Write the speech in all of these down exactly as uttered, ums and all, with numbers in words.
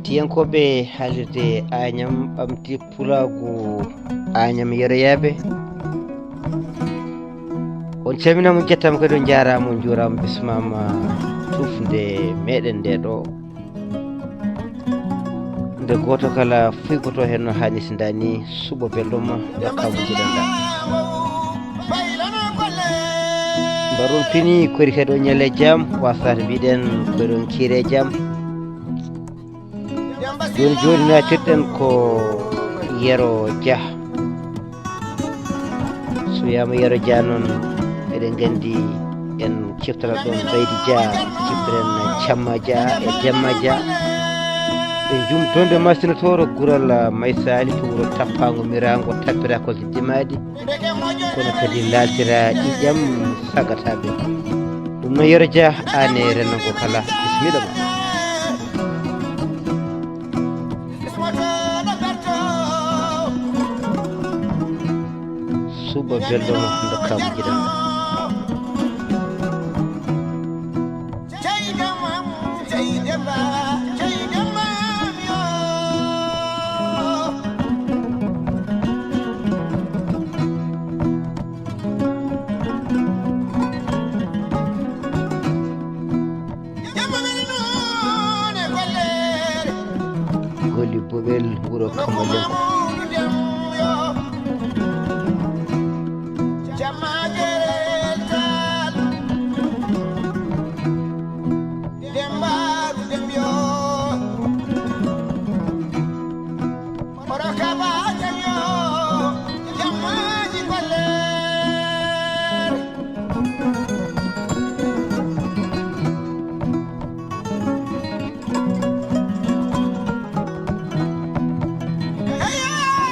Heɗiyankooɓe haalirde Añam Ɓamti Pulaagu, Añam yeroyaaɓe, on calminaama, on njettaama kadi, on njaaraama, on njuuraama, bismaama tufnde meɗen nde ɗo. Nde gooto kala fuygotoo heen no haanirta nii, suɓo belɗo ma, ɗo kammu jiɗanɗaa. Mbaɗon fini, koɗi kadi on ñalle jam, wasata mbiɗen koɗon kiire jam. Jooni jooni, naatirɗen ko Yero Jah. So wiyaama Yero Jah noon, eɗen nganndi en ciftorat ɗoon Baydi Jah, ciftoren Camma Jah e Demma Jah. E jumtonde Masina Tooro, Gural Maysaali, to wuro Tappaango Miraango, tappira ko Dimaaɗi, kono kadi laaltira ƴiiƴam sagataaɓe. Ɗum noon, Yero Jah, aan e renndo ngo kala, bisimilla ma. Suɓo belɗo ma, ɗo kammu jiɗanɗaa. Goli Bobel, wuro Kamalen.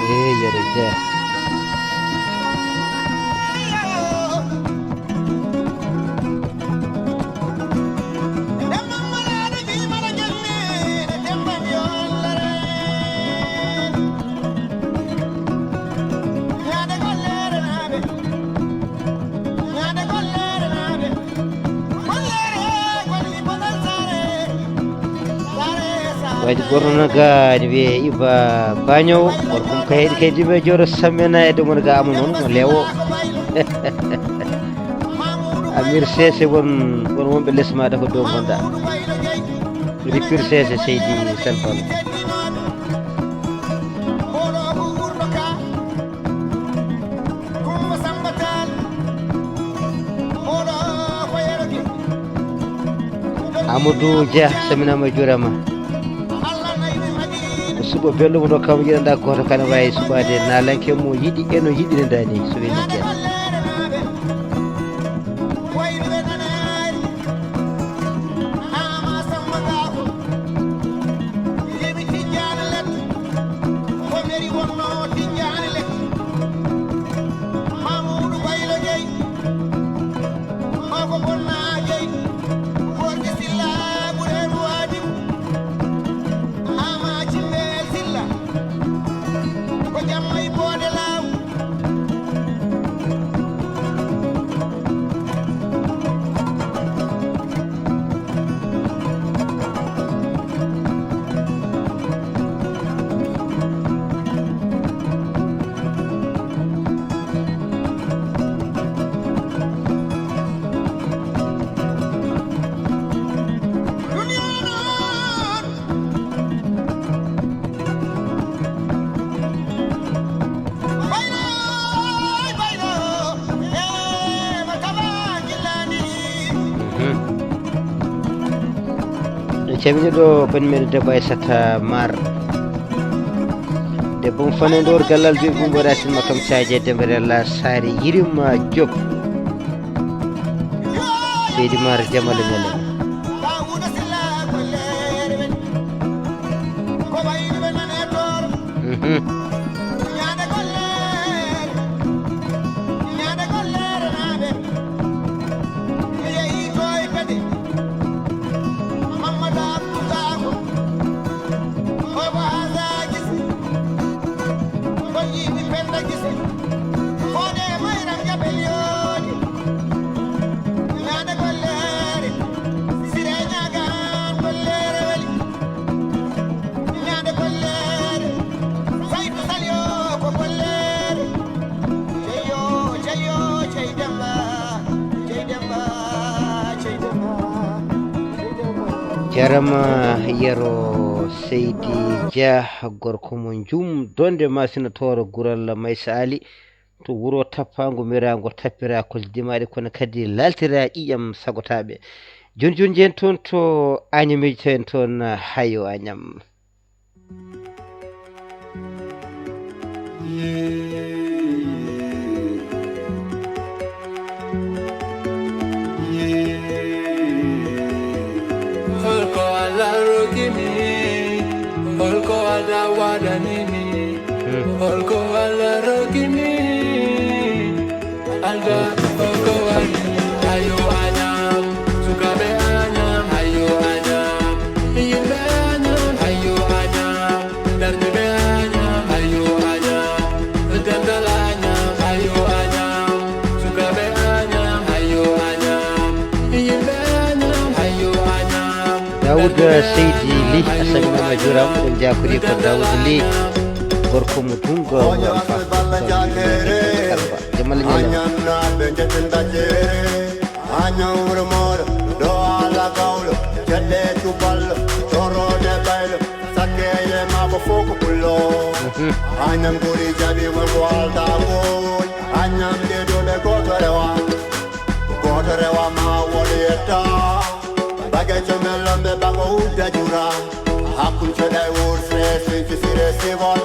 Eey, Yero Jah. Waji goto no ga ne wiye Iba Bañowo, gorko mum ka heɗi kay dibe jooɗo sammena e ɗum woni ga amu noon mo lewo. Amir Sese won, won wonɓe les maɗa ko dow gonɗa. Ripir Sese seydi Salfal. Amadou Dia, salminaama, juuraama. Ko suɓo belɗo mo ɗo kam yiɗanɗa gooto kala waawi suɓaade naalanke mo yiɗi e no yiɗirɗa ni so weeli Dia. Mhm. En calmini ɗo bani meɗen debbo Aissata Mar. Debbo mo Fane Ndor, Gallal Joyi, Bumbo Racine, Makam Sadio, Demba Della Sari, Yirim Diop. Seydi Mar Jamala Ñalema. Mhm. Jarama yero Seydi Dia, gorko mo Njum, donde masina tooro gural Maysa Ali, to wuro tappango miraango tappira kol dimaɗe kono kadi laltira ƴiƴam sagotaaɓe. Joni joni jeen toon to Añameji tawen toon hayo Añam. Holko Allah rokimi, holko Allah waɗanimi, holko Allah rokimi. Dawuda Seydi Li, a salminaama, a juuraama. Eɗen njaakori ko Dawuda Li, gorko mo Tungo, mo Alfa. Jamal Ñalla. Añam wuro moɗo, ɗo ala gawlo, ceɗɗe cuballo, torode baylo, sakkeye mako fof ko pullo. Añam guri jaɓi won ko alda boy. Añam ɗeɗo ɓe goto rewa, goto rewa ma wol yetta. Bage comel lombe bago udda jura. Hakkun coɗa wurse sinci sire sivol.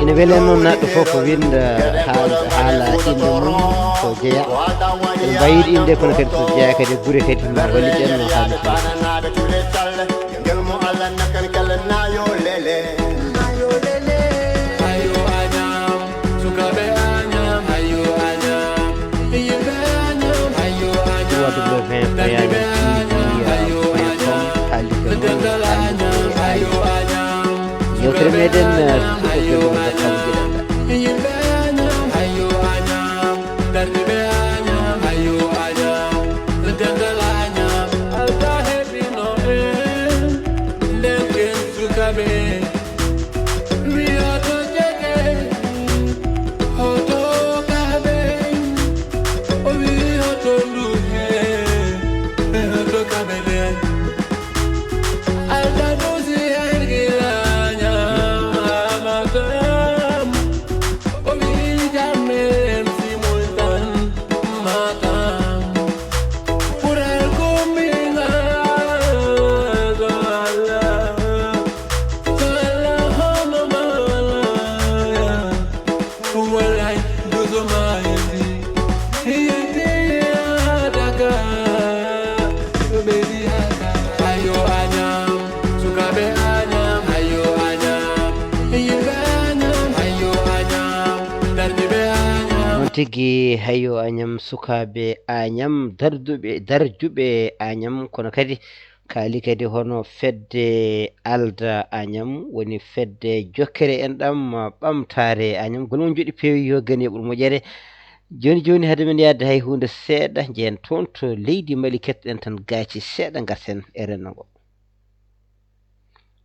Ina weli en noon, neɗɗo fof ko winnda haal-, haala innde mum, ko jeya. Eɗen mbawi yiide innde, kono kadi so jeyaa kadi e gure kadi ma wallit en no haanirta ni. Yewtere meɗen, eh, suɓo belɗo mo Bakkaw Giɗal. Noon tigi, hayo Añam, sukaaɓe Añam, darduɓe, darjuɓe Añam, kono kadi kaali kadi hono fedde Alda Añam, woni fedde jokkere en ɗam, ɓamtaare Añam. Gol mum joɗi peewi, yo gani e ɓur moƴƴere. Jooni jooni, hade men yahde hay huunde seeɗa, njehen toon to leydi Mali, kettoɗen tan gaaci seeɗa, ngarten e renndo ngo.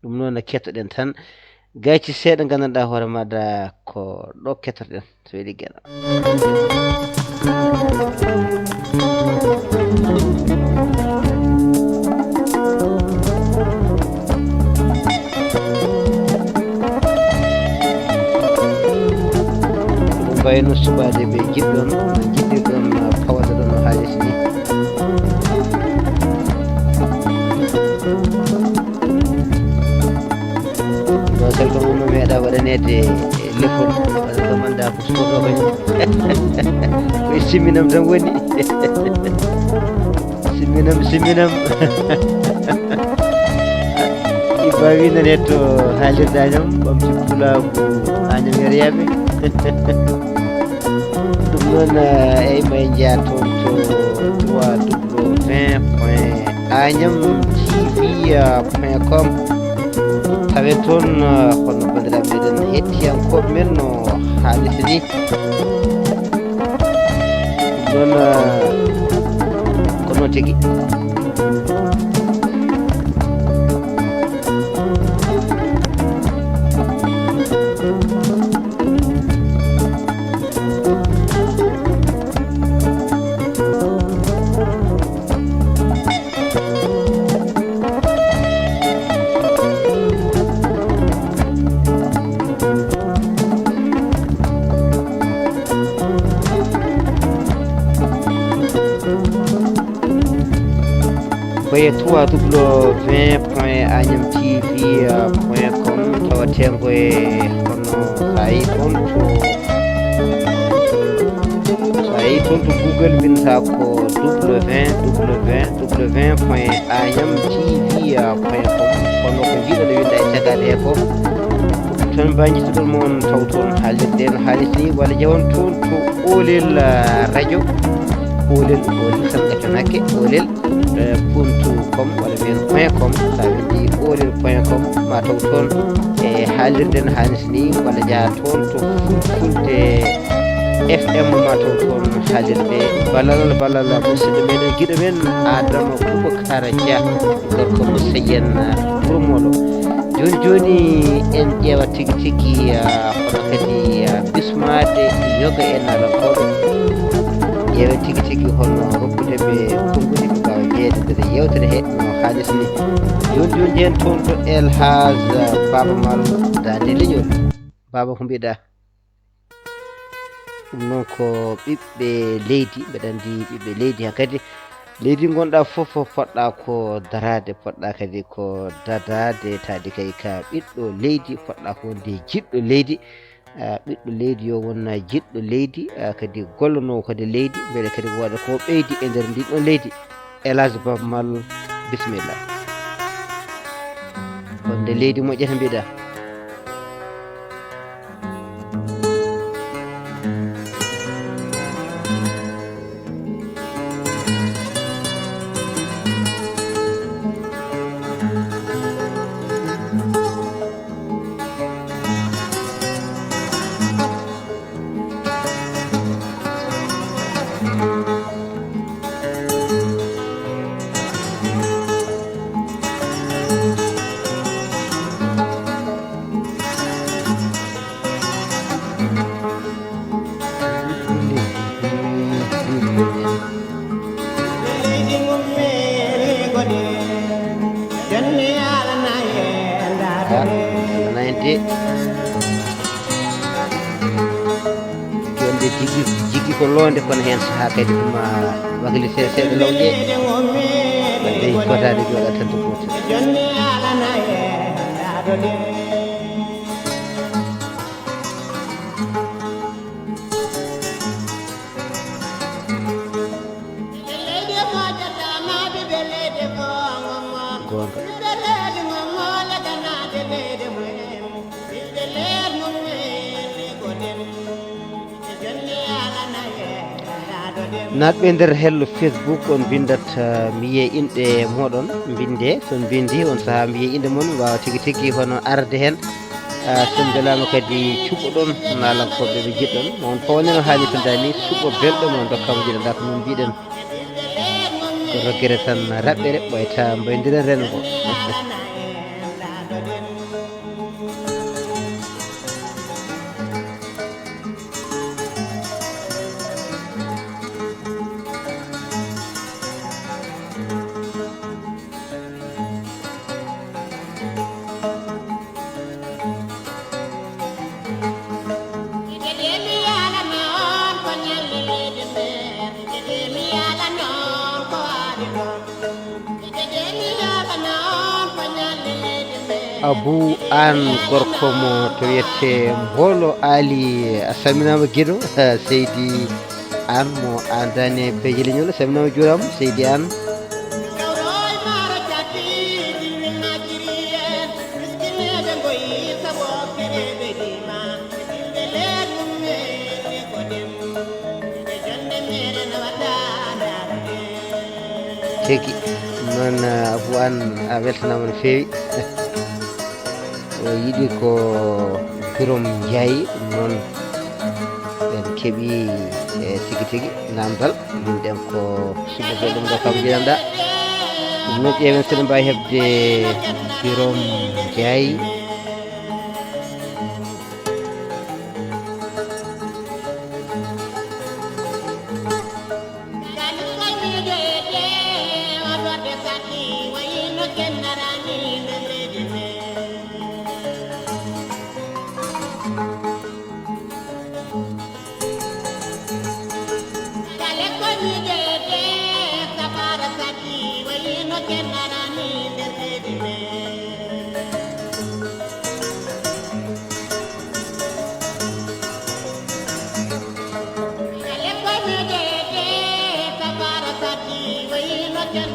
Ɗum noon, kettoɗen tan gaaci seeɗa, nganndanɗaa hoore maaɗa ko ɗo kettoɗen, so weli geno. Ɗum mbayno suɓaade ɓe njiɗɗon, no njiɗirɗon, pawata ɗon no haalisi ni. Ɗo salto mum no meeɗa waɗaneede lefol, walla ɗo mannda ko sodo kañum. Ko e simminam tan woni. Simminam, simminam. Ibrahima ne to haalirde Añam, ɓamti pulaagu Añam yeriyaaɓe. Ɗum noon, eh, eyi, may njeyaa toon to trois W vingt point añam T V point com. Tawe toon, eh, hono banndiraaɓe meɗen hettiyankooɓe men no haalirta ni. Ɗum noon, eh, ko noon tigi. Ko e trois w point agnam t v point com tawatee ngo e, kono so a yii toon to, so a yii toon to Google, mbindataa ko w w w point agnam t v point com, kono ko njiɗɗon ne winndaa e caggal he ko. Toon mbaajitoɗon mo on taw toon haalirde no haalirta ni, walla ƴeewon toon to Oolel, ah, radio, Oolel, Oolel tan gacon hakke, Oolel, eh, point com walla mbiyen point com, so a winndi Oolel point com ma taw toon e haalirde no haalirta ni, walla njaha toon to Fulfulde F M ma taw toon haalirde. Ballal, ballal musidɗo meɗen, giɗo men Adama Boubacar Dia, gorko mo Seyyen, ah, Wuro Moolo. Jooni jooni en ƴeewa tigi tigi, ah, hono kadi, ah, bismaade yoga e naalankooɓe. Ƴeewa tigi tigi hono rokkude ɓe konngudi ɓe mbaawa jeyeede nder yeewtere he no haalirta ni. Jooni jooni njehen toon to El Hadj, ah, Baaba Maal Daande Leñol. Baaba, ko mbiɗa? Ɗum noon ko ɓiɓɓe leydi, mbeɗa anndi ɓiɓɓe leydi hankadi. Leydi ngonɗaa fof, poɗɗaa ko daraade, poɗɗaa kadi ko dadaade, taadi kay ka ɓiɗɗo leydi, poɗɗaa ko wonde jiɗɗo leydi. Ah, ɓiɗɗo leydi yo won jiɗɗo leydi, ah, kadi gollanoowo kadi leydi, mbele kadi waɗa ko ɓeydi e nder ndin ɗon leydi. El Hadj Baaba Maal, bisimilla. Wonde leydi moƴƴata mbiɗa. Nayde. Jonde jiggi, jiggi ko loonde, kono heen sahaa kadi ɗum, ah, wakili seeɗa seeɗa lawƴe. Wadde fotaade jooɗa tan to gooto. Goonga. Naatɓe nder hello Facebook, on mbindat, ah, mi yiya inɗe mooɗon, mbinde, so on mbindi on sahaa mi yiya inɗe mon, waawa tigi tigi hono arde heen. Ah, so mbelaama kadi cuɓoɗon naalankooɓe ɓe njiɗɗon, ma on pawanino haali to ndaani, suɓo belɗo mo on dokka mo njiɗɗon, ndaa ko min mbiɗen. Ko roggere tan raɓɓere, ɓooyata mbaydiren rengo. Abou Aan, gorko mo to wiyetee Mboolo Aali, a salminaama giɗo, seydi Aan mo Aan Daane Peeje Leñol, a salminaama, juuraama, seydi Aan. Tigi noon, Abou Aan, a weltanaama no feewi. O yiɗi ko Birom Njaay, ɗum noon en keɓi, e, tigi tigi naamdal. Mbinɗen ko suɓo belɗo mo ɗo kam njiɗanɗa. Ɗum noon ƴeewen so eɗen mbaawi heɓde Birom Njaay. Abu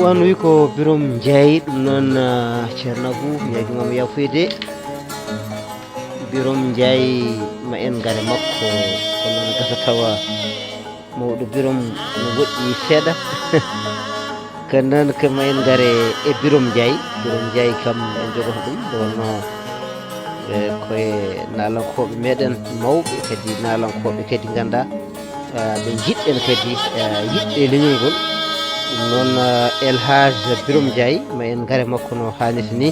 An wi ko Birom Njaay, ɗum noon, ah, Ceerno Abu, mi ñaagii ma mo yaafuyde. Birom Njaay ma en ngare makko, kono noon gasa tawa mawɗo Birom no woɗɗi seeɗa. Kono noon ko ma en ngare e Birom Njaay. Birom Njaay kam en jogoto ɗum, nde wonnoo, e, koye naalankooɓe meɗen mawɓe, kadi naalankooɓe kadi nganndaa, ah, ɓe njiɗɗen kadi, ah, yiɗɓe leñol ngol. Ɗum noon, ah, El Hadj Birom Njaay, ma en ngare makko no haanirta ni.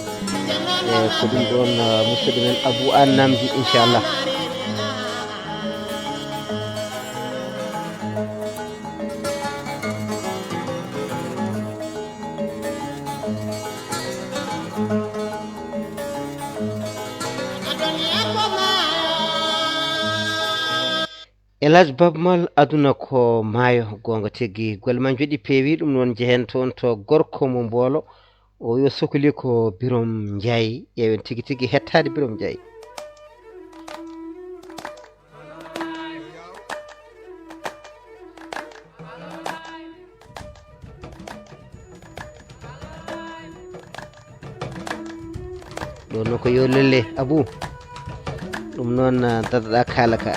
E, ko ɗum ɗoon, ah, musidɗo men Abu An namdi, inchallah. El Hadj Bab Mal, aduna ko maayo, goonga tigi. Golle ma njoɗi peewi, ɗum noon njehen toon to gorko mo Mboolo. O yo sokli ko Birom Njaay. Ƴeewen tigi tigi hettaade Birom Njaay. Ɗo no ko yo lelle, Abu. Ɗum noon, ah, dadaɗa kaala ka.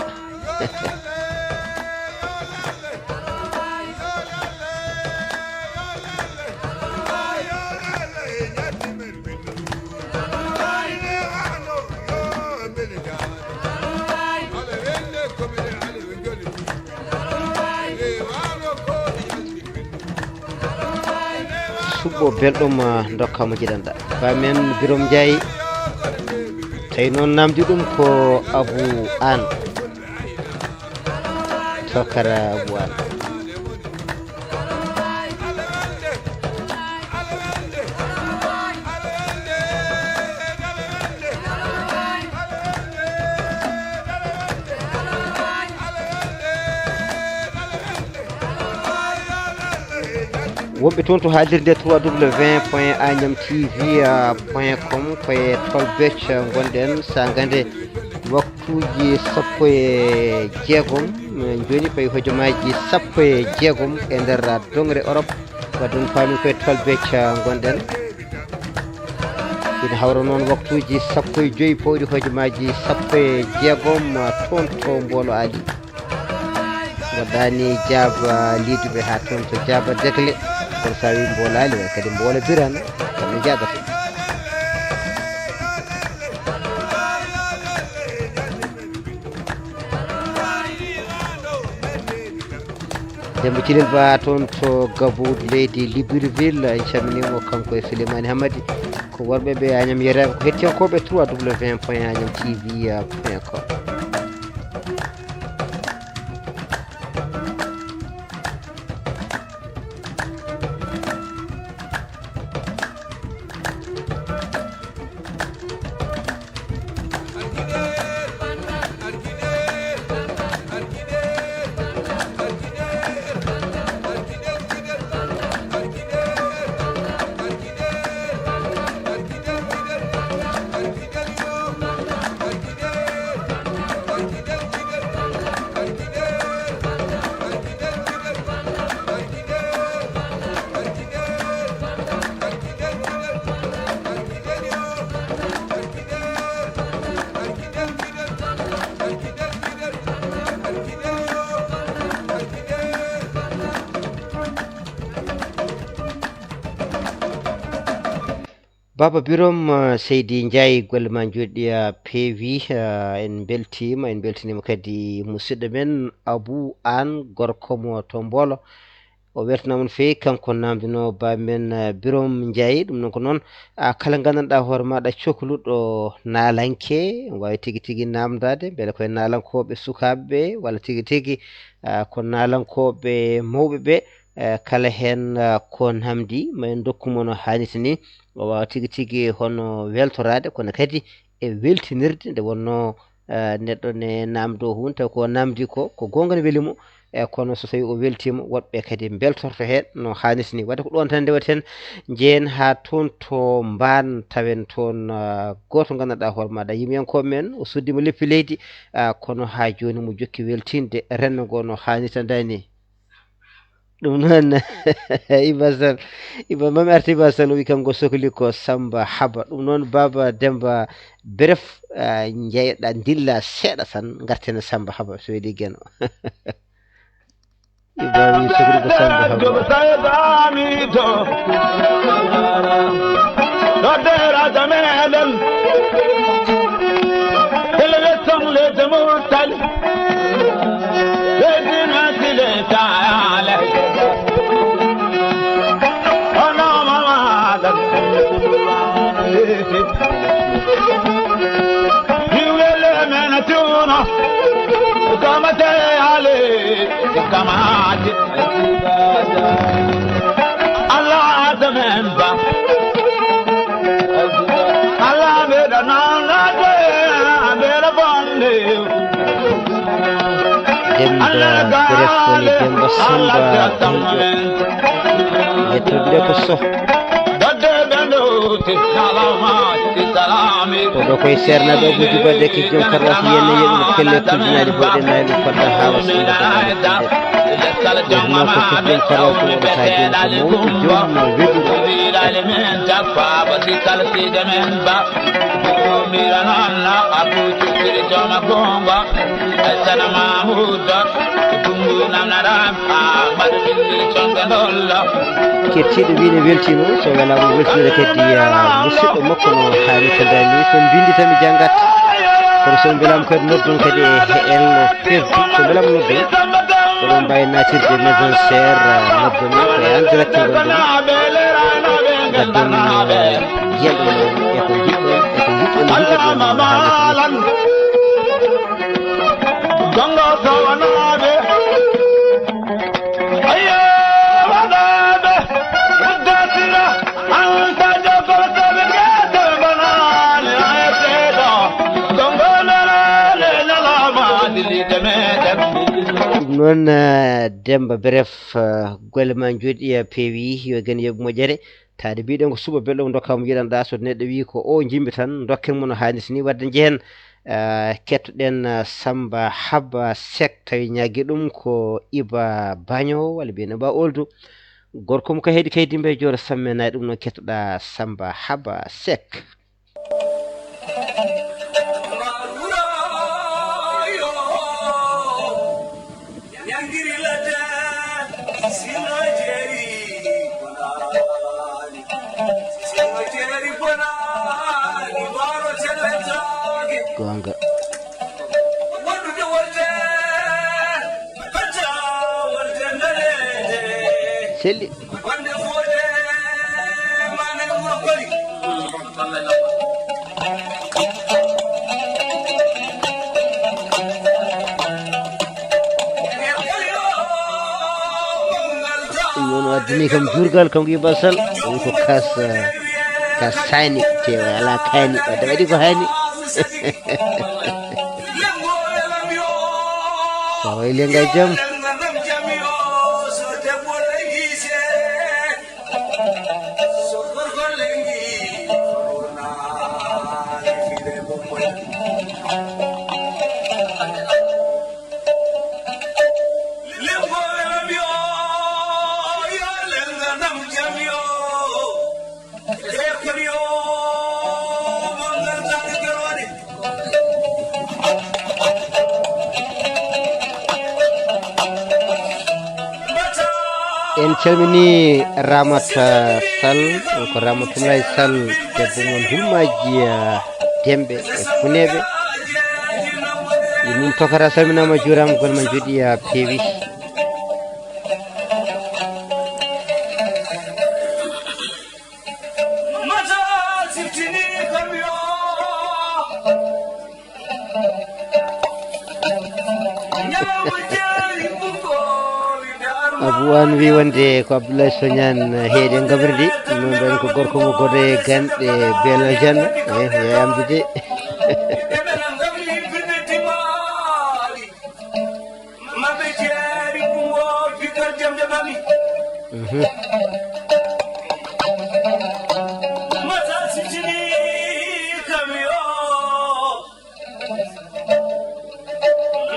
Suɓɓo belɗum, ah, ndokka mo jiɗanɗa. Ba men Birom Njaay, tawi noon namdi ɗum ko Abu An. Tokara Abu An. Wonɓe toon to haalirde trois W point agnam T V point com, koye Tolbech ngonɗen, saanga nde waktuuji sappo e jeegom, jooni payi hojomaaji sappo e jeegom e nder doŋre Europe. Wadde on paami koye Tolbech ngonɗen. Ina hawra noon waktuuji sappo e joy pawɗi hojomaaji sappo e jeegom, toon to Mboolo Aali. Waɗɗaani Jaaba Liiduɓe haa toon to Jaaba Degle. Kono so a wii Mboolo Aali, way kadi Mboolo Birana, kam mi jaagata. Demba Cilel Ba toon to Gabou leydi Libreville, en calminii mo, kanko e Souleymane Hamadi. Ko worɓe ɓe Agnam yereɓe, ko hettiyankooɓe trois W point agnam T V point com. Baaba Birom, eh, Seydi Njaay, golle ma njooɗi, eh, peewi, eh, en mbeltiima, en mbeltiniima kadi musidɗo men Abuu Aan, gorko mo to Mboolo. O weltanaama no feewi, kanko naamndinoo baaba men, eh, Birom Njaay. Ɗum noon ko noon, ah, kala nganndanɗaa hoore maaɗa cokluɗo naalanke, waawi tigi tigi naamndaade, mbele ko e naalankooɓe sukaaɓe ɓe, walla tigi tigi, ah, ko naalankooɓe mawɓe ɓe, eh, kala heen, ah, ko naamndi, ma en ndokku mo no haanirta ni, o waawa tigi tigi hono weltoraade, kono kadi e weltinirde nde wonnoo, eh, neɗɗo ne namdo hunde, taw ko namdi ko, ko goonga ne weli mo, e kono so tawi o weltiima, woɗɓe kadi mbeltorto heen no haanirta ni. Wadde ko ɗoon tan ndeweten, njehen haa toon to Mbaan, tawen toon, ah, gooto nganndanɗaa hoore maaɗa, yimiyankooɓe men, o suddiima leppi leydi, ah, kono haa jooni mo jokki weltinde renndo ngo no haanirta ni. Ɗum noon, Iba Sall, Iba, mami arti Iba Sall, o wi kanko sokli ko Samba Haba. Ɗum noon, Baba Demba Bref, ah, njeyɗa, ndilla seeɗa tan, ngarten e Samba Haba, so weeli Geno. Iba wi sokli ko Samba Haba. Demba Bref woni Demba Samba Tonƴo. Yettude ko Soh. Ko ɗo koye seernaaɓe Abou Djiba de ki joom karwasi yenne yeɓe pelle tuddinaɗi boɗe nayɗo fadda haala samba daɗaɗe fadde. Ɗum noon ko ki joom karwasi oɗo ka joom ko mawɗo joom no weɗuɗo. Kettiiɗo wiine weltiima, so welaama weltinira kadi, ah, musidɗo makko no haani ko ndani. So mbindi tan mi janngat. Kono so mbelaama kadi noddon kadi e, e elno perdu. So mbelaama noddon, oɗon mbaawi naatirde Maison Sœur, ah, noddon ko e en direct ngonɗon. Ngadden, ah, Jeeɗo e ko njiɗɗon, e ko njiɗɗon njiɗirɗon no haalirta ni. Gongo sowanaaɓe. Ayyo, waɗaaɓe. Dasira. Anta jogo tawi ngete banani. Ayteɗo. Gongo nalale nalama. Dilite meɗen. Ɗum noon, eh, Demba Bref, eh, golle ma njooɗi, eh, peewi, yo Geno yoɓ moƴƴere. Taade mbiɗen ko suba belɗo mo ndokkaa mo njiɗanɗaa. So neɗɗo wii ko o njimmi tan, ndokken mo no haanirta ni. Wadde njehen, eh, kettoɗen, eh, Samba Haba Seck, tawi ñaagi ɗum ko Iba Baño, walla mbiyen Iba Oldu. Gorko mo ko heedi kay dimbe jooro samme nayi, ɗum noon kettoɗaa Samba Haba Seck. Goonga. Selli. Ɗum noon o addani kam juurgal, kanko Iba Sall. Ɗum ko kas, eh, kas saani, te alaa kaani, wadde waɗi ko haani. Sa wayi lenga e jam. En calmini Ramata Sall, ko Ramatoulaye Sall, debbo mo Ndulmaaji, eh, Demɓe e Funeeɓe. Ɗum noon tokara salminaama, juuraama, golle ma njooɗi, eh, peewi. Abou Anne wi wonde ko Abdoulaye Sognane heedi e ngabri ndi. Ɗum noon ɗon ko gorko mo Godo e Ganɗe Beelo Janna. Eh, yayamde de. Mata sitini kam yo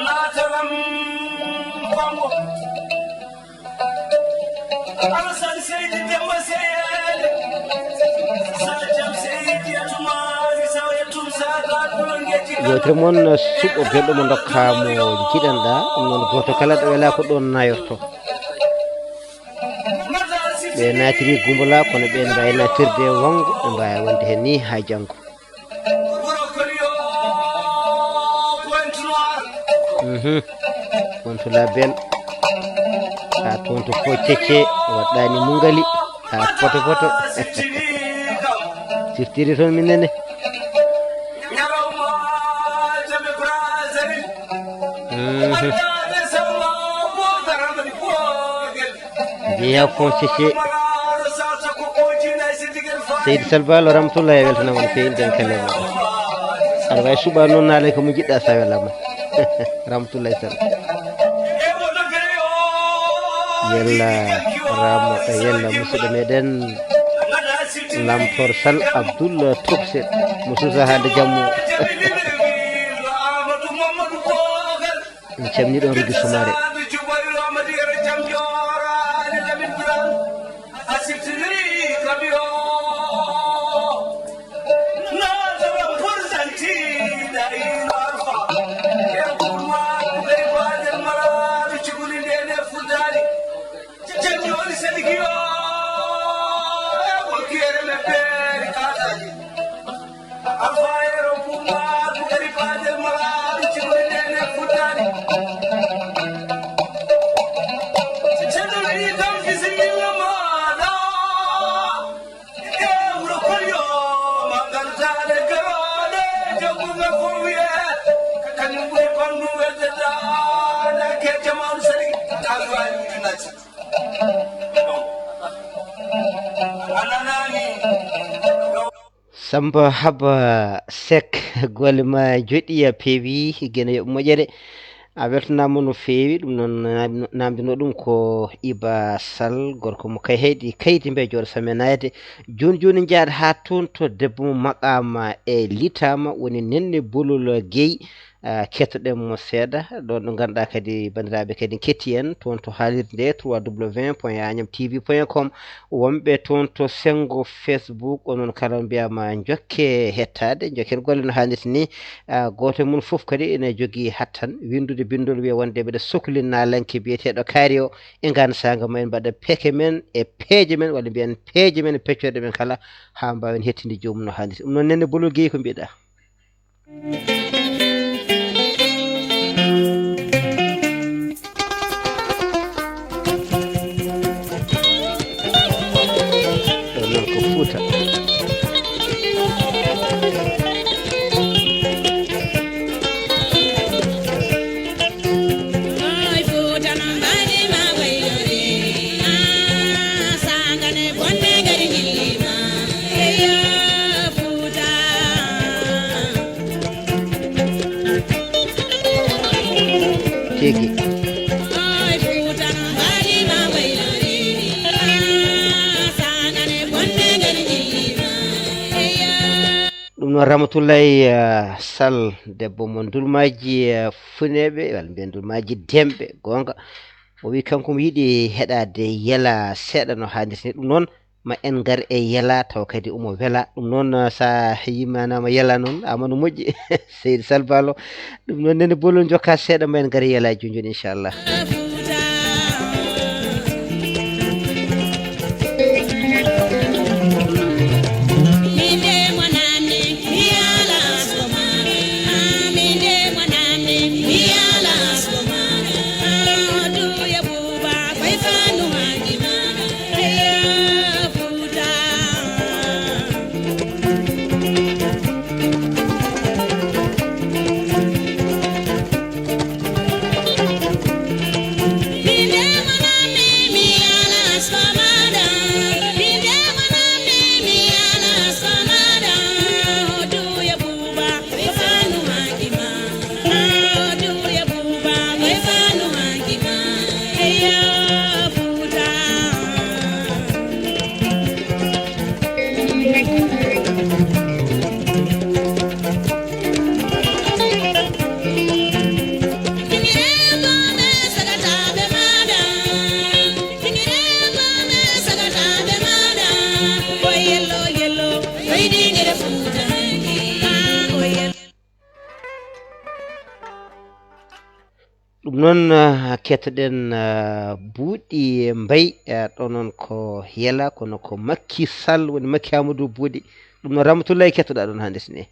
laataram Kongo. Alasan Seydi Demba Seydi, Sadio Seydi Atumaali, Sadio Tum Sadio Abdul Ngeti. Yewtere mon suɓo belɗo mo ndokka mo jiɗanɗa. Ɗum noon, gooto kala ɗo welaa ko ɗoon nayorto. Ɓe naatiri gumbola, kono ɓe mbaawi naatirde wongo, ɓe mbaawi wonde heen nii haa janngo. Mhm. Wontu la bel. Haa toon to fo cecce, waɗɗaani mungali. Haa poto poto. Siftiri toon min nene. Mhm. Jeeya fo cece. Seydi Salbalo Ramatullahi, a weltanaama no feewi, nden kala ma. Aɗa waawi suɓaade noon, naalay ko mo njiɗɗa, so a welaama. Ramatullahi Sall. Yalla Ramo, yalla musidɗo meɗen Lamtor Sall, Abdoul Tokset, mo Suusa haalde jammo. En calminii ɗon Rugi Sumaare. Alfayero Pumba, Bukari Fadel Malari, Cikuri Nene Futari. Cedul Idam, Bisimilla Mada. E wuro Kolyo, Magal Tare Garode, Jogu Ngakowiye. Kanyum Buri Pandu, Welde Dana, Ke Jamal Sari, Alfayero Tunasi. Ananani. Samba Haba Seck, golle ma njoɗɗi, a peewi, geno yoɓ moƴƴere. A weltanaama no feewi. Ɗum noon, naamdi-, naamdinoo ɗum ko Iba Sall, gorko mo Kayhayɗi, Kaydi Mbejoor Same Nayde. Jooni jooni, njahɗen haa toon to debbo mo Maqaama e Litaama, woni Nenne Bolol Guèye. Ah, keɗoɗen mo seeɗa, ɗon ɗo ngannduɗaa kadi banndiraaɓe kadi ketti en, toon to haalirde nde, trois W point agnam T V point com, wonɓe toon to senngo Facebook, onon kala mbiyaama njokke hettaade, njokken golle no haanirta ni. Ah, gooto e mon fof kadi ene jogii hattan winndude binndol, wiya wonde mbeɗa sokli naalanke biyeteeɗo Kaari o, e ngaan saanga ma en mbaɗa peke men e peeje men, walla mbiyen peeje men e peccorɗe men kala, haa mbaawen hettinde joomum no haanirta. Ɗum noon, Nenne Bolol Guèye, ko mbiɗa? Ɗo noon ko Fuuta. Tigi. Ɗum noon Ramatullahi, eh, Sall, debbo mo Ndulmaaji, eh, Funeeɓe, walla mbiyen Ndulmaaji Demɓe, goonga. O wi kanko mo yiɗi heɗaade Yela seeɗa no haanirta ni. Ɗum noon, ma en ngar e Yela, taw kadi omo wela. Ɗum noon, eh, so a yimaanaama Yela noon, ama no moƴƴi, Seydi Sall Balo. Ɗum noon, Nene Bolol, njokka seeɗa, ma en ngar e Yela jooni jooni, inchallah. Noon, ah, kettoɗen, ah, Buuɗi Mbay, ah, ɗo noon ko Yela, kono ko Makki Sall woni Makki Amadou Buuɗi. Ɗum noon, Ramatullahi, kettoɗaa ɗoon hannde si ne.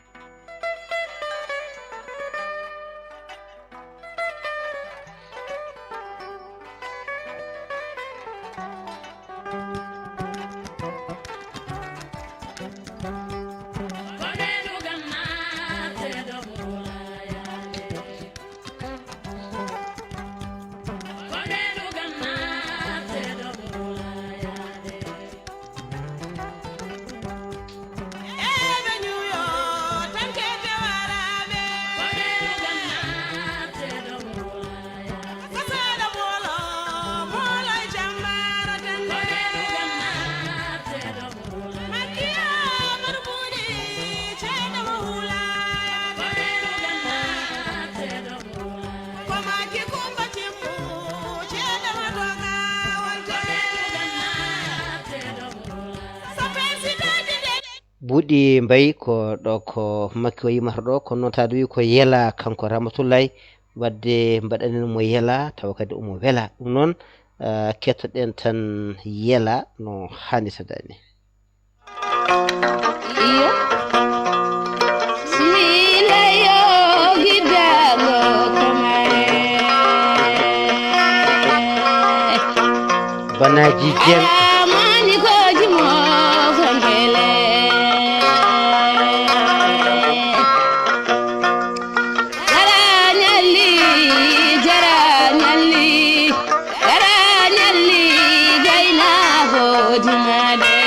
Buuɗi Mbayi ko ɗo ko Makki o yimata ɗo, kono noon taade wi ko Yela kanko Ramatullahi, wadde mbaɗanen mo Yela tawa kadi omo wela. Ɗum noon, eh, kettoɗen tan Yela no haanirta ni. Iyo. Bismillah yo giddaango kamare. Banaji Dieng. Amani ko jimo kongele. Jara ñalli, jara ñalli, jara ñalli, gaynaago dimaade.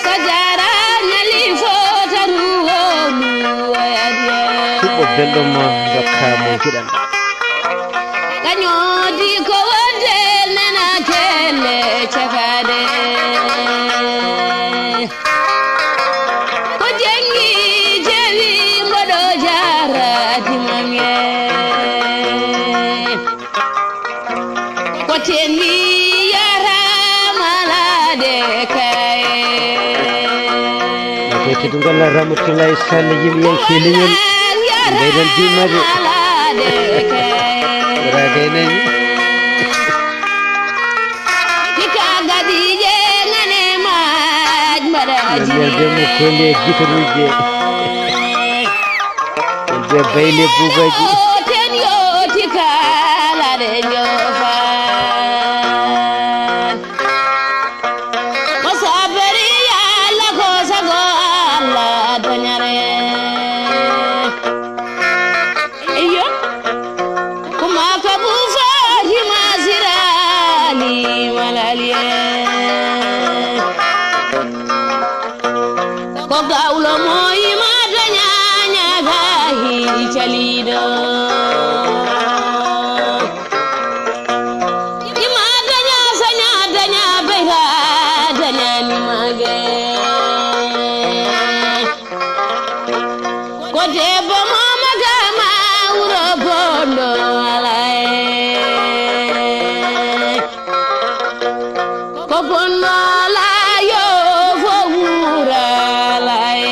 So jara ñalli, fota ruwo luwoyade. Suɓo belɗo mo, dokka mo giɗan. Kañoodi ko wonde nana kelle cakaade. Ko jenngi jewi mboɗo jaaraadi mange. Ko tenni yaraama laade kay. Ko teddungal Ramatoulaye Sall, yimɓe yanke leñol. Mbayɗon jummade. Wara gaynani. Hikka gadiije ngane maaj mbaɗa jine. Jemmo kole jikaruuje. Ɓe bayle buubaji. Ten yooti kala ɗe njoofa. Ko sabari Yalla ko sago Allah dañare. Iyo. Kuma ka bu fari masirali malaliye. Ko gawlo mo yimata ñaña gahi caliɗo. Yimata ña saña daña bayra dañani mage. Ko debbo mama gama wuro bondo alay. Ko bonno layo fo wura alay.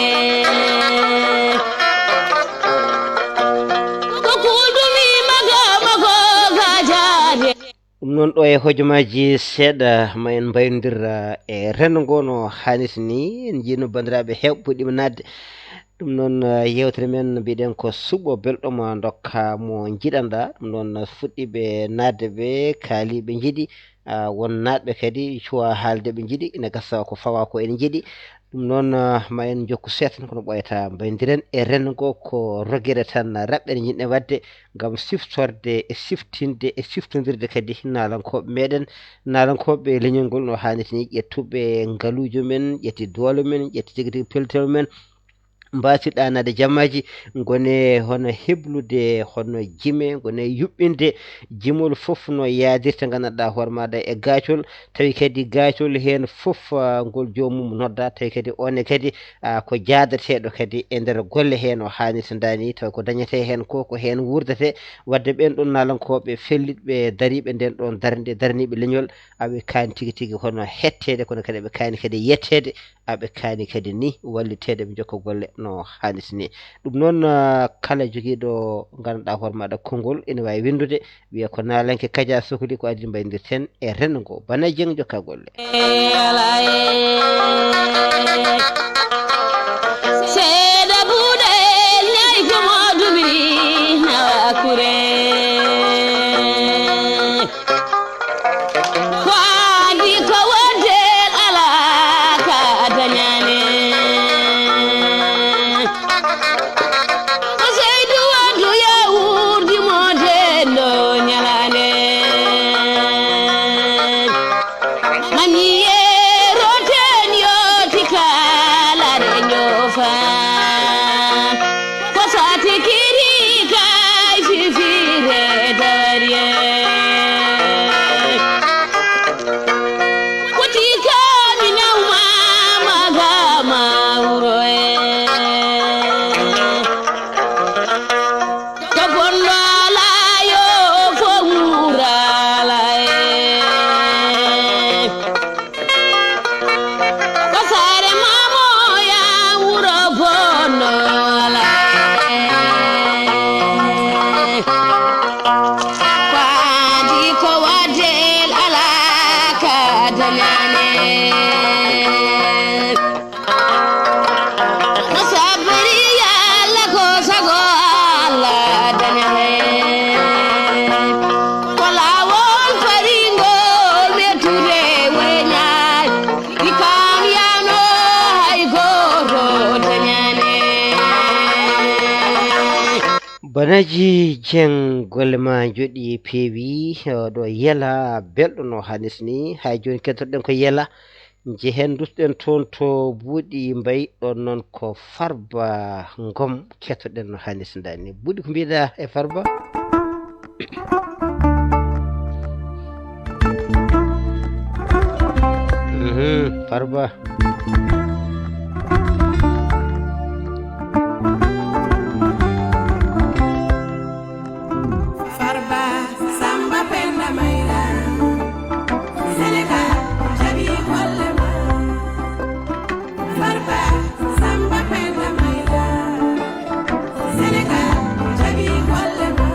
Ko kuldumi maga mago gajade. Ɗum noon ɗo e hojomaaji seeɗa ma en mbayndir e renndo ngo no haanirta ni. En njiino banndiraaɓe heewɓe puɗɗiima naatde. Ɗum noon, eh, yeewtere men mbiɗen ko suɓo belɗo ma ndokka mo njiɗanɗa. Ɗum noon fuɗɗiiɓe naatde ɓe kaali ɓe njiɗi, ah, won naatɓe kadi cuwa haalde ɓe njiɗi. Ina gasa ko fawa ko ene njiɗi. Ɗum noon, ah, ma en njokku seeɗa tan kono ɓooyata mbayndiren e renndo ngo ko rogere tan raɓɓere njiɗɗen waɗde ngam siftorde e siftinde e siftondirde kadi naalankooɓe meɗen, naalankooɓe leñol ngol no haanirta ni, ƴettuɓe ngaluujo men, ƴetti doole men, ƴetti tigi tigi pellital men, mbaasi ɗaanaade jammaaji, ngone hono heblude hono jime, ngone yuɓɓinde jimol fof no yaadirta, nganndanɗaa hoore maaɗa e gaacol, tawi kadi gaacol heen fof, ah, ngol joomum nodda, tawi kadi oon ne kadi, ah, ko jaadateeɗo kadi e nder golle heen o haanirta ndaani, tawi ko dañetee heen ko, ko heen wuurdetee. Wadde ɓeen ɗoon naalankooɓe fellitɓe dariiɓe ndeen ɗoon darnde, daraniiɓe leñol, aɓe kaani tigi tigi hono hetteede, kono kadi aɓe kaani kadi yetteede, aɓe kaani kadi ni walliteede, ɓe njokka golle no haaniti ni. Ɗum noon, ah, kala jogiiɗo ngannduɗaa hoore maaɗa konngol ene waawi winndude, wiya ko naalanke Kaja Sokli ko adii mbayndirten e renndo ngo. Bana Jeng, jokka golle. Seeɗa buuɗe ñaay ko mo dubiri nawa kure. Ko andi ko wonde alaa ka dañaani. Ko seydu wondu yawurdi mo dendo ñalaande. Mani yeroten yoti kala de ñofa. Ko sati kiri kay fifire dawariye. Ko tikami nawma magama uroye. To bonɗo alaa yo fof wuur alaa e. Ko saare maamo ya wuro bonɗo alaa e. Ko andi ko waddel alaa ka dañaane. No sabri Yalla ko sago Allah daña heen. Ko laawol fariingol mettude weñaay. Ikan yano hay gooto dañaani. Banaji Jeng, golle ma njoɗi peewi, oɗo Yela belɗo no haanis ni. Hay jooni kettoɗen ko Yela. Njehen, ndutten toon to Buuɗi Mbay, ɗon noon ko Farba Ngom, kettoɗen no haanirta ni. Buuɗi, ko mbiɗa e Farba? Mhm, Farba. Farba Samba Penda Mayra, Sénégal jaɓi golle ma. Farba Samba Penda Mayra, Sénégal jaɓi golle ma.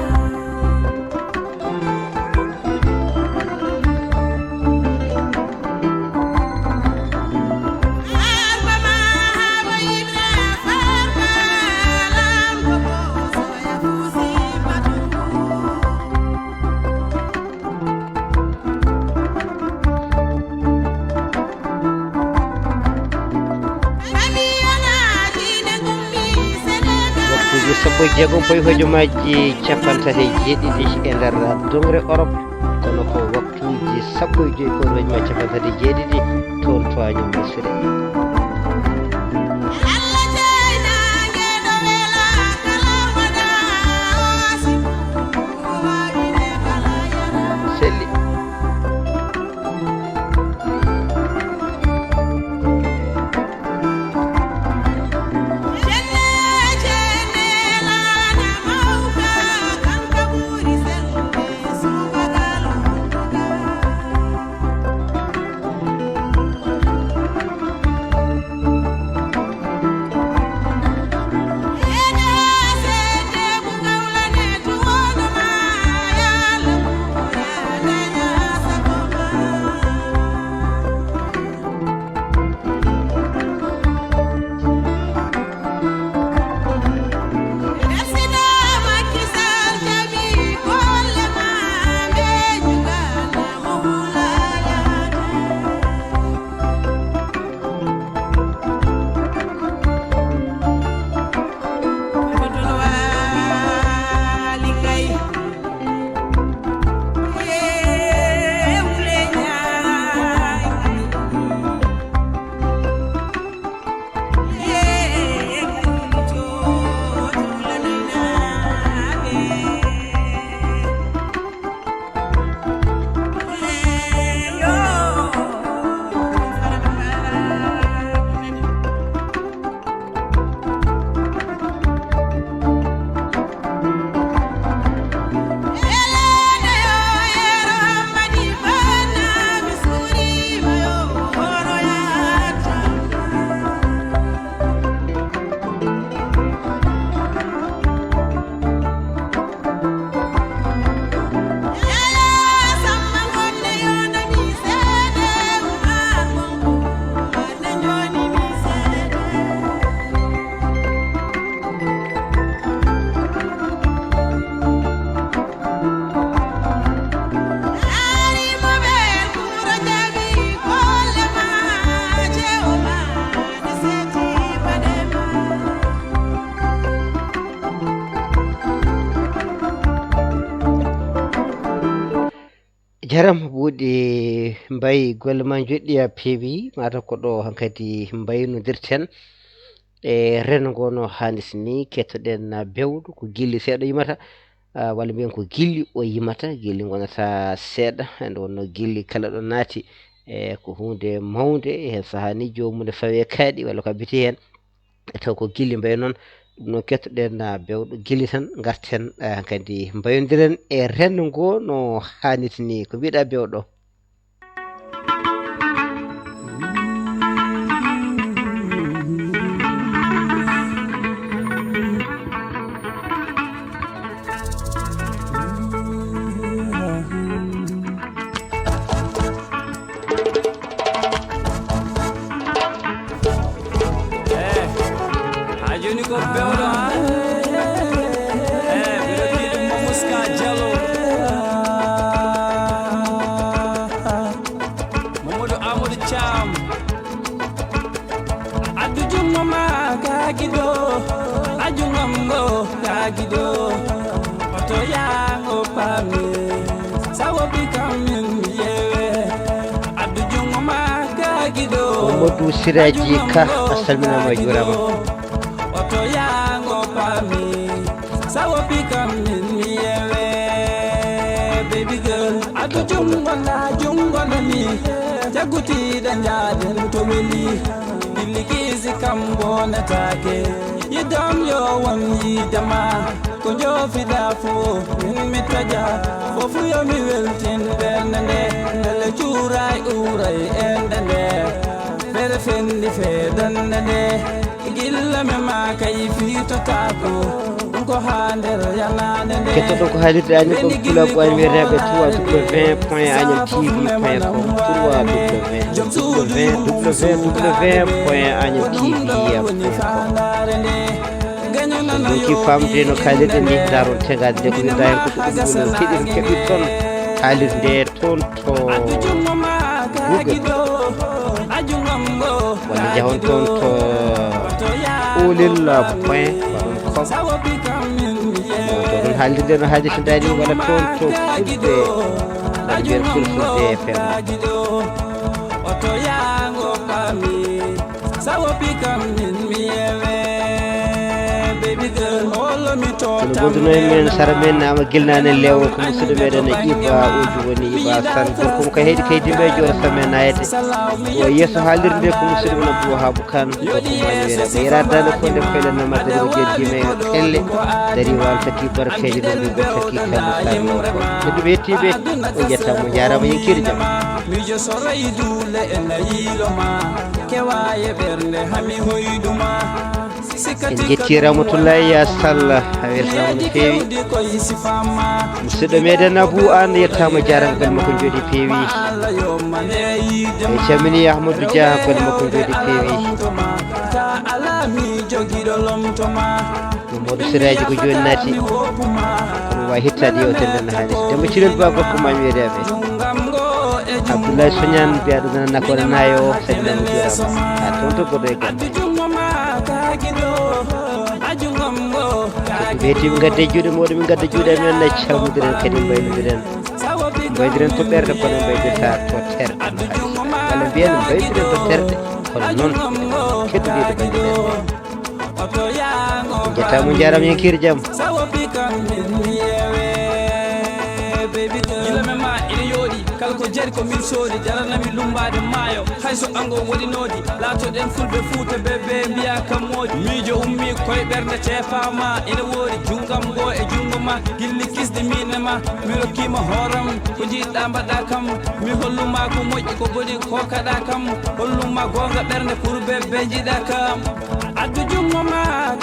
Waktuuji sappo e jeegom pawi hojomaaji capanɗe tati e jeeɗiɗi e nder doŋre Orop, kono ko waktuuji sappo e joy pawi hojomaaji capanɗe tati e jeeɗiɗi toon to Año Misire. Selli. Yaram buuɗi mbayi golle ma njoɗɗi a peewi, mataw ko ɗo hankadi mbaynodirten e rengo no haanis ni. Kettoɗen bewɗo ko gilli seeɗa yimata, ah, walla mbiyen ko gilli o yimata, gilli gonata seeɗa, nde wonno gilli kala ɗo naati e ko hunde mawnde, e heen sahaa ni joomum ne fawe kaaɗi walla ko abbiti heen. E taw ko gilli mbayi noon, ɗum noon kettoɗen, ah, bewɗo gilli tan, ngarten, ah, kadi mbayondiren e renndo ngo no haanirta ni. Ko mbiɗa bewɗo? Eh, haa jooni ko bewɗo, ha? Eh, miɗo wiide Mamadou Ska Diallo. Mamadou Amadou Thiam. Addu junngo ma kaaki ɗo, a junngam ngo kaaki ɗo. Oto yaango paami, sawo bi kam min mi yewe. Addu junngo ma kaaki ɗo. Mamadou Siraji Ka, a salminaama, a juuraama. Oto yaango paami, sawo bi kam min mi yewe. Baby girl, addu junngo na junngo nani. Jaggutiiɗe njaaden to weli. Billikisi kam bonataake. Yiɗam yo won yiide ma. Ko njoofiɗaa fof, min mi taƴa. Fof yo mi weltin ɓernde nde. Ndelle cuuray uuray ende nde. Fere fendi feedande nde. Gilla mi ma kay fiitotaako. Ɗum ko haa nder yanaande nde. Kettoɗon ko haalirde Añam Ɓam Pulaagu, Añam Weereeɓe, trois W point añam T V point com, trois W point añam T V point com. So ɗum ki faamde no kaalirɗen ni, ndaaron tegaade nde ko winda heen ko ɗum ɗum keɗir keɓir toon haalirde nde toon to Google. Walla njahon toon to olil point com. To ɗon haalirde no haalirta nde ni, walla toon to fulɓe walla mbiyata fulfulde F M. Oto yaango paami, sawo bi kam min mi yewe, baby girl, holo mi to. Kono gonduno en men sara men nama gilnane lewo ko musidɗo meɗen Iba Oji woni Iba San, gorko mo ka heedi kay dimbe jora samen ayede. O yeeso haalirde ko musidɗo men Abdou Wahab Kan, gorko mo Añam Weereeɓe. Ɓe yera dande fonde koyle nama dari o jejji me kelle. Dari wal taki barkeji ɗum ɗum taki kala kala. Tedduɓe hettiɓe, o jettama, o jarama, yenkiri jam. Miijo so reydule e nayilo ma, kewaye ɓernde hami hoyduma. En jetti Ramatullahi Sall, a weltama no feewi. Musidɗo meɗen Abou Anne, yettama, jarama, golle makko jooɗi peewi. En calmini Ahmadou Dia, golle makko jooɗi peewi. Ɗum Modou Siraji ko joni naati. Kono wawi hettade yewtere nde no hannirta. Demba Cirel Ba, gorko ma mi weedaɓe. Abdoulaye Soñan, mbiyaɗo nana nakoore nayo, salminama, juurama. Ha toon to goɗɗo e goɗɗo. Ɓe tiɓe gadde juuɗe muɗum, min gadda juuɗe amen, calmodiren kadi mbaynodiren. Mbaydiren to ɓerɗe kono mbaydirta to terɗe. Walla mbiyen mbaydiren to terɗe kono noon keddodiɗo banndirɗe. Jettama, jarama, yenkiri jam. Gila men ma ina yooɗi, kala ko jari ko min soodi, jaranami lumbaade maayo, hay so ango woni noodi, laatoɗen fulɓe Fuuta, bébé mbiya kam moodi, miijo ummi koye ɓernde, tefaama ina woori, junngam ngo e junngo ma, gilli kisdi min e ma, mi rokkima hooram, ko jiɗɗa mbaɗa kam, mi holluma ko moƴƴi, ko boni ko kaɗa kam, holluma goonga ɓernde pour bébé jiɗa kam, addu junngo ma.